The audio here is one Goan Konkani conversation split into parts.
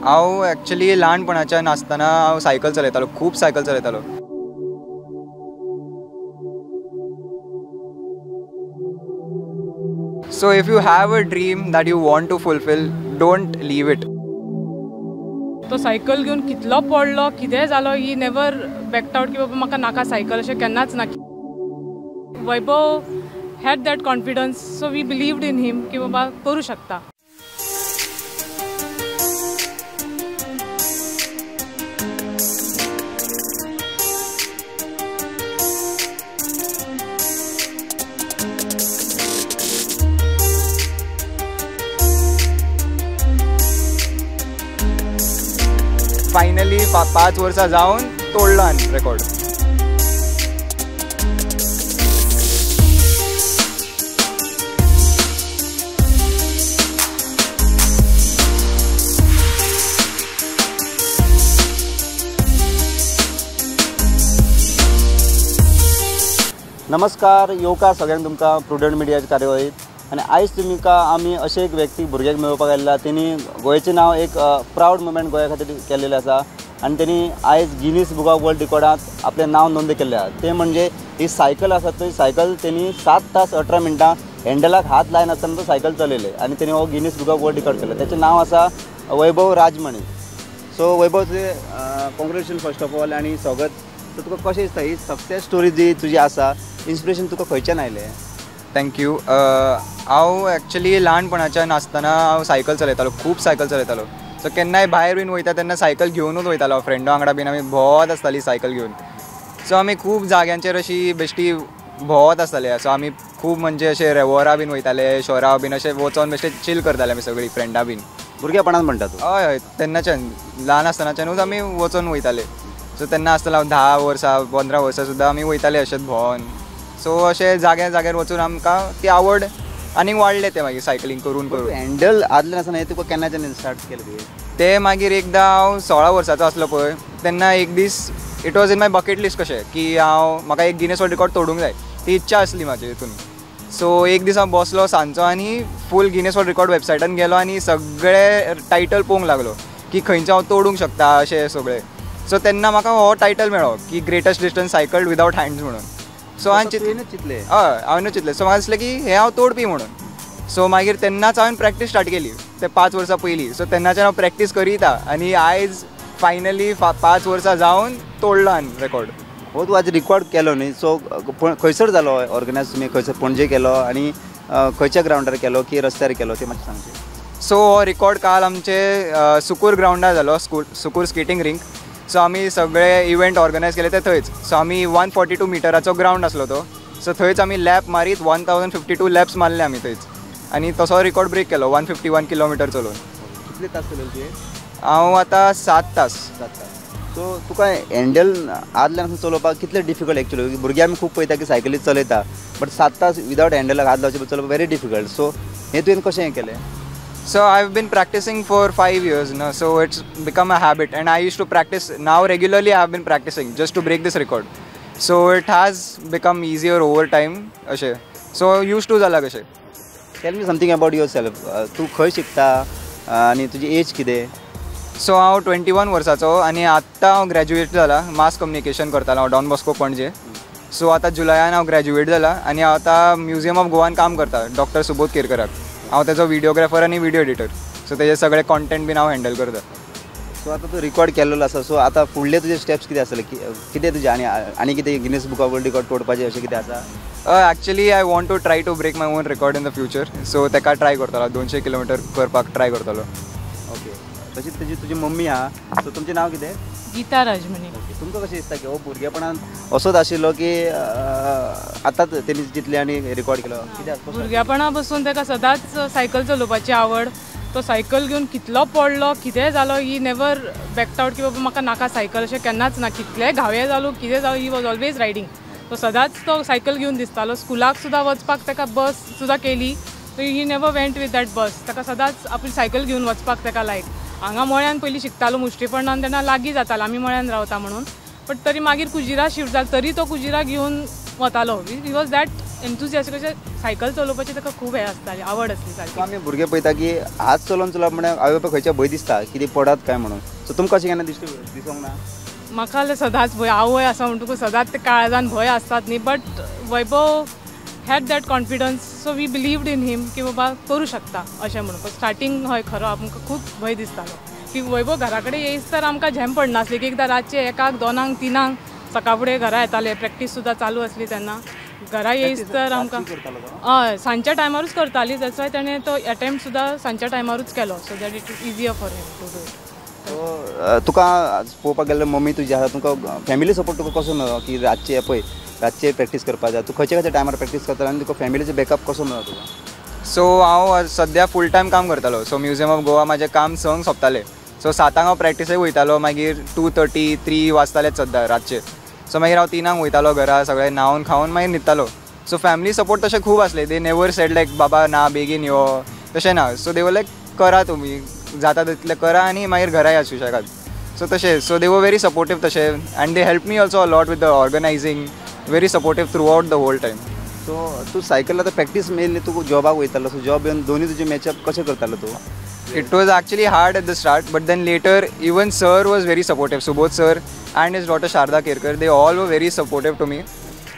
हांव एक्चुली ल्हानपणाच्यान आसतना हांव सायकल चलयतालो, खूब cycle चलयतालो. So if you have a dream that you want to fulfill, don't leave it. तो सायकल घेवन कितलो पडलो, कितें जालो, ही नेवर बॅक्ट आवट की बाबा म्हाका नाका सायकल, अशें केन्नाच ना. Vaibhav had that confidence, so we believed in him की बाबा करूं शकता. फायनली 5 वर्सां जावन तोडलो आनी रेकॉर्ड. नमस्कार, येवकार सगळ्यांक तुमकां प्रुडंट मिडियाच्या कार्यावळींत. आनी आयज तुमकां आमी अशें एक व्यक्ती भुरग्याक मेळोवपाक आयला, तेणी गोंयचें नांव एक प्रावड मुवमेंट गोंया खातीर केल्लें आसा आनी तेणी आयज गिनीस बुक ऑफ वर्ल्ड रिकॉर्डांत आपलें नांव नोंद केल्लें आसा. तें म्हणजे ही सायकल आसा, ती सायकल तेणी 7 तास 18 मिनटां हँडलाक हात लायनासतना तो सायकल चलयले आनी तेणी हो Guinness book of world record केलो. तेचें नांव आसा वैभव राजमणी. सो वैभव, तुजें कॉंग्रेच्युलेशन फर्स्ट ऑफ ऑल आनी स्वागत. सो तुका कशें दिसता ही सक्सेस स्टोरी जी तुजी आसा, इन्स्पिरेशन तुका खंयच्यान आयलें? Thank you. हांव एक्चुली ल्हानपणाच्यान आसतना हांव सायकल चलयतालो, खूब सायकल चलयतालो. सो केन्नाय भायर बीन वयता तेन्ना सायकल घेवनूच वयतालो, फ्रेंडा वांगडा बीन आमी भोंवत आसताली सायकल घेवन. सो आमी खूब जाग्यांचेर अशी बेश्टी भोंवत आसताले. सो आमी खूब म्हणजे अशे रेवोरा बीन वयताले, शोरा बीन अशें वचोन बेश्टे चील करताले आमी सगळीं फ्रेंडां बीन. भुरगेपणान म्हणटा तूं? हय हय, तेन्नाच्यान ल्हान आसतनाच्यानूच आमी वचोन वयताले. सो तेन्ना आसतना हांव 10 वर्सां 15 वर्सां सुद्दां आमी वयताले अशेंच भोंवन. सो अशें जाग्या जाग्यार वचून आमकां ती आवड आनीक वाडलें तें मागीर सायकलींग करून करून. हँडल आदलें नासतना हें तुका केन्नाच्यान स्टार्ट केलें तुवें? तें मागीर एकदां हांव 16 वर्साचो आसलो पळय तेन्ना एक दीस it was in my bucket list कशें की हांव म्हाका एक गिनीस वर्ल्ड रिकॉर्ड तोडूंक जाय, ती इच्छा आसली म्हाजी हितून. सो एक दीस हांव बसलो सांजचो आनी फूल गिनीस वर्ल्ड रिकॉर्ड वेबसायटान गेलो आनी सगळे टायटल पळोवंक लागलो की खंयचो हांव तोडूंक शकता अशें सगळें. सो तेन्ना म्हाका हो टायटल मेळ्ळो की greatest distance cycled without hands म्हणून. सो हांवें चिंतलें, हय हांवें चिंतलें. सो म्हाका दिसलें की हें हांव तोडपी म्हणून. सो मागीर तेन्नाच हांवें प्रॅक्टीस स्टार्ट केली, ते 5 वर्सां पयलीं. सो तेन्नाच्यान हांव प्रॅक्टीस करीता आनी आयज फायनली 5 वर्सां जावन तोडलो आनी रेकॉर्ड. हो तूं आज रिकॉर्ड केलो न्ही, सो खंयसर जालो ऑर्गनायज तुमी? खंयसर पणजे केलो आनी खंयच्या ग्रावंडार केलो की रस्त्यार केलो तें मातशें सांगचें. सो हो रिकॉर्ड काल आमचे सुकूर ग्रावंडार जालो, सुकूर स्केटींग रिंक. सो आमी सगळे इव्हेंट ऑर्गनायज केले ते थंयच. सो आमी 142 मिटराचो ग्रावंड आसलो तो. सो थंयच आमी लॅप मारीत 1052 लॅप्स मारले आमी थंयच आनी तसो रिकॉर्ड ब्रेक केलो 151 किलोमिटर चलोवन. कितले तास चलयले तुवें? हांव आतां 7 तास. 7 तास. सो तुका हँडल आदल्यान चलोवपाक कितलें डिफिकल्ट एक्चुअली? भुरगीं आमी खूब पळयता की सायकली चलयता, बट 7 तास विदावट हँडलाक हात लावचे चलोवप व्हेरी डिफिकल्ट. सो हें तुवें कशें केलें? So I've been practicing for 5 years now, so it's become a habit and I used to practice now regularly. I've been practicing just to break this record. So it has become easier over time. अशें so used to जाला कशें. Tell me something about yourself. तूं खंय शिकता आनी तुजी एज कितें? सो हांव 21 वर्साचो आनी आत्तां हांव ग्रॅज्युएट जाला, मास कम्युनिकेशन करतालो हांव डॉन बॉस्को पणजे. सो आतां जुलयान हांव ग्रॅज्युएट जाला आनी हांव आतां म्युजियम ऑफ गोवान काम करता डॉक्टर सुबोध केरकराक. हांव तेजो व्हिडियोग्राफर आनी व्हिडियो एडिटर. सो तेजे सगळे कॉन्टेंट बीन हांव हँडल करता. सो आतां तूं रिकॉर्ड केल्लो आसा, सो आतां फुडले तुजे स्टेप्स कितें आसतले? कितें तुजें आनी आनी कितें Guinness book of world record तोडपाचें अशें कितें आसा? Actually I want to try to break my own record in the future. So तेका ट्राय करतलो, 200 किलोमिटर करपाक ट्राय करतलो. ओके, तशीच तुजी तुजी मम्मी आहा, सो तुमचें नांव कितें? गीता राजमणी. ओके, तुमकां कशें दिसता की हो भुरगेपणान असोच आशिल्लो की आतांच तेणी जितलें आनी रिकॉर्ड केलो? कित्याक भुरगेपणा पसून ताका सदांच सायकल चलोवपाची आवड. तो सायकल घेवन कितलो पडलो, कितें जालो, ही नेवर बॅक्ट आवट की बाबा म्हाका नाका सायकल, अशें केन्नाच ना. कितले घावे जालो, कितें जालो, he was always riding. तो सदांच तो सायकल घेवन दिसतालो. स्कुलाक सुद्दां वचपाक ताका बस सुद्दां केली, he never went with that bus. ताका सदांच आपली सायकल घेवन वचपाक ताका लायक. हांगा मळ्यान पयलीं शिकतालो मुश्टीफंडान, तेन्ना लागीं जातालो, आमी मळ्यान रावता म्हणून. बट तरी मागीर कुजिरा शिफ्ट जालो, तरी तो कुजिरा घेवन वतालो. He was that enthusiastic. अशें सायकल चलोवपाची ताका खूब हें आसताली, आवड आसली सारकी. आमी भुरगे पळयता की हात चलोवन चलप म्हळ्यार आवय बापाय खंयच्या भंय दिसता की ती पडत काय म्हणून. सो तुमकां अशें केन्ना दिश्टी दिसूंक ना? म्हाका जाल्यार सदांच भंय, आवय आसा म्हणटकूच सदांच ते काळजान भंय आसतात न्ही, but Vaibhav had that confidence, so we believed in him की बाबा करूं शकता अशें म्हणून. स्टार्टींग हय खरो आमकां खूब भंय दिसतालो की वैभव घरा कडेन येयस तर आमकां झेम पडनासली की एकदां रातचे 1, 2, 3 सकाळ फुडें घरा येताले. प्रॅक्टीस सुद्दां चालू आसली तेन्ना घरा येयस तर आमकां हय सांजच्या टायमारूच करताली. That's why तेणें तो एटेम्प्ट सुद्दां सांजच्या टायमारूच केलो, so that it is easier for him to do it. So तुका पळोवपाक गेल्यार मम्मी तुजी आसा, तुमकां फॅमिली सपोर्ट तुका कसो मेळ्ळो की रातचे पळय रातचे प्रॅक्टीस करपाक जाय, तूं खंयच्या खंयच्या टायमार प्रॅक्टीस करतालो आनी तुका फॅमिलीचो बॅकअप कसो मेळ्ळो तुका? सो हांव सद्या फूल टायम काम करतालो. सो म्युझियम ऑफ गोवा म्हाजें काम 6 सोंपतालें. सो 7 हांव प्रॅक्टिसेक वयतालो, मागीर 2:30 3 वाजतालेच सद्दां रातचे. सो मागीर हांव 3 वयतालो घरा, सगळें न्हांवन खावन मागीर न्हिदतालो. सो फॅमिली सपोर्ट तशें खूब आसलें. They never said लायक बाबा ना बेगीन यो तशें ना. सो दे वर लायक करा तुमी जाता तितलें करा आनी मागीर घरा या सुशेगाद. सो तशें, so they were very supportive तशें, and they help me also a lot with the organising, very supportive throughout the whole time. So तूं सायकल आतां प्रॅक्टीस मेनली तूं जॉबाक वयतालो, सो जॉब येवन दोनूय तुजे मॅचअप कशें करतालो तूं? It was actually hard at the start, but then later even sir was very supportive. Subodh sir and his daughter Sharda Kerkar, they all were very supportive to me.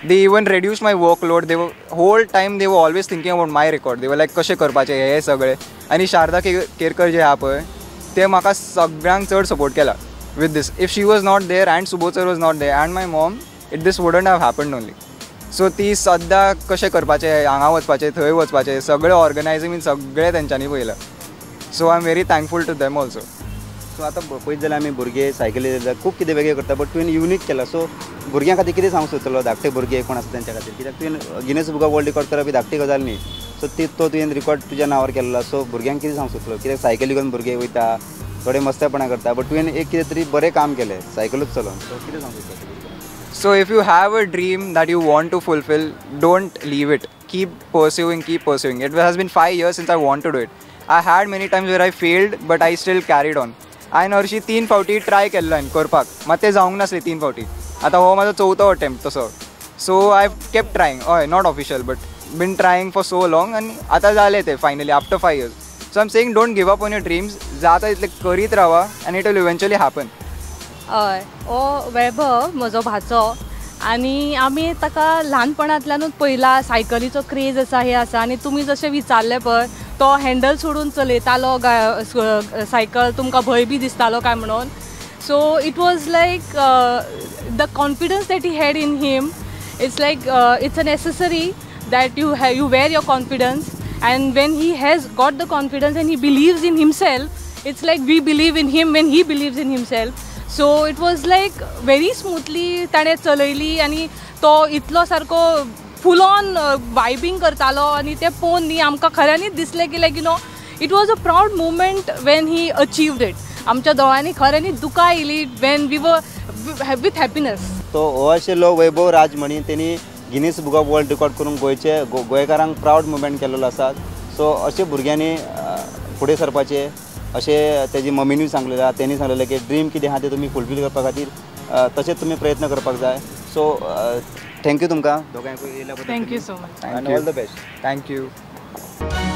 They even reduced my workload. They were whole time they were always thinking about my record. They were like कशें करपाचें हें सगळें. आनी शारदा केरकर जे आहा पळय ते म्हाका सगळ्यांक चड सपोर्ट केला with this. If she was not there and Subodh sir was not there and my mom, it this wouldn't have happened only. So ती सद्दां कशें करपाचें, हांगा वचपाचें थंय वचपाचें, सगळें ऑर्गनायजींग बीन सगळें तेंच्यांनी पळयलां. So I am very thankful to them also. So आतां पळयत जाल्यार आमी भुरगे सायकली खूब कितें वेगळें करता, बट तुवें युनीक केलां. सो भुरग्यां खातीर कितें सांगूंक सोदतलो, धाकटे भुरगे कोण आसा तेंच्या खातीर? कित्याक तुवें Guinness book of world record करप ही धाकटी गजाल न्ही. सो ती तो तुवें रिकॉर्ड तुज्या नांवार केल्लो. सो भुरग्यांक कितें सांगूंक सोदतलो? कित्याक सायकली घेवन भुरगे वयता, थोडे मस्तेपणां करता, बट तुवें एक कितें तरी बरें काम केलें सायकलूच चलोवन. सो कितें सांगूंक सोदतलो? So if you have a dream that you want to fulfill, don't leave it. Keep pursuing, keep pursuing. It has been 5 years since I want to do it. I had many times where I failed, but I still carried on. हांवें हरशीं 3 फावटी ट्राय केल्लो हांवें करपाक, मात तें जावंक नासलें 3 फावटी. आतां हो म्हाजो चवथो अटेम्प्ट तसो. सो I kept trying, हय not official but been trying for so long, आनी आतां जालें तें finally after 5 years. So I am saying don't give up on your dreams, जाता तितलें करीत रावा आनी it will eventually happen. हय, हो वैभव म्हजो भाचो आनी आमी ताका ल्हानपणांतल्यानूच पयला, सायकलीचो क्रेज आसा, हें आसा. आनी तुमी जशें विचारलें पळय, तो हँडल सोडून चलयतालो सायकल, तुमकां भंय बी दिसतालो काय म्हणून. So it was like the confidence that he had in him, it's like it's a necessary that you wear your confidence, and when he has got the confidence and he believes in himself, it's like we believe in him when he believes in himself. So it was like very smoothly ताणें चलयली आनी तो इतलो सारको फूल ऑन वायबींग करतालो आनी तें पळोवन न्ही आमकां खऱ्यांनीच दिसलें की like you know it was a proud moment when he achieved it. आमच्या दोळ्यांनी खऱ्यांनीच दुकां आयली when we were with happiness. तो हो आशिल्लो वैभव राजमणी, तेणी Guinness book of world record करून गोंयचे गोंयकारांक प्रावड मुवमेंट केल्लो आसा. सो अशे भुरग्यांनी फुडें सरपाचें अशें तेजी मम्मीनूय सांगलेलें आसा. तेणी सांगलेलें की ड्रीम कितें आहा तें तुमी फुलफील करपा खातीर तशेंच तुमी प्रयत्न करपाक जाय. सो thank you तुमकां दोगांयकूय येयल्या बद्दल. Thank you so much. And all the best. Thank you.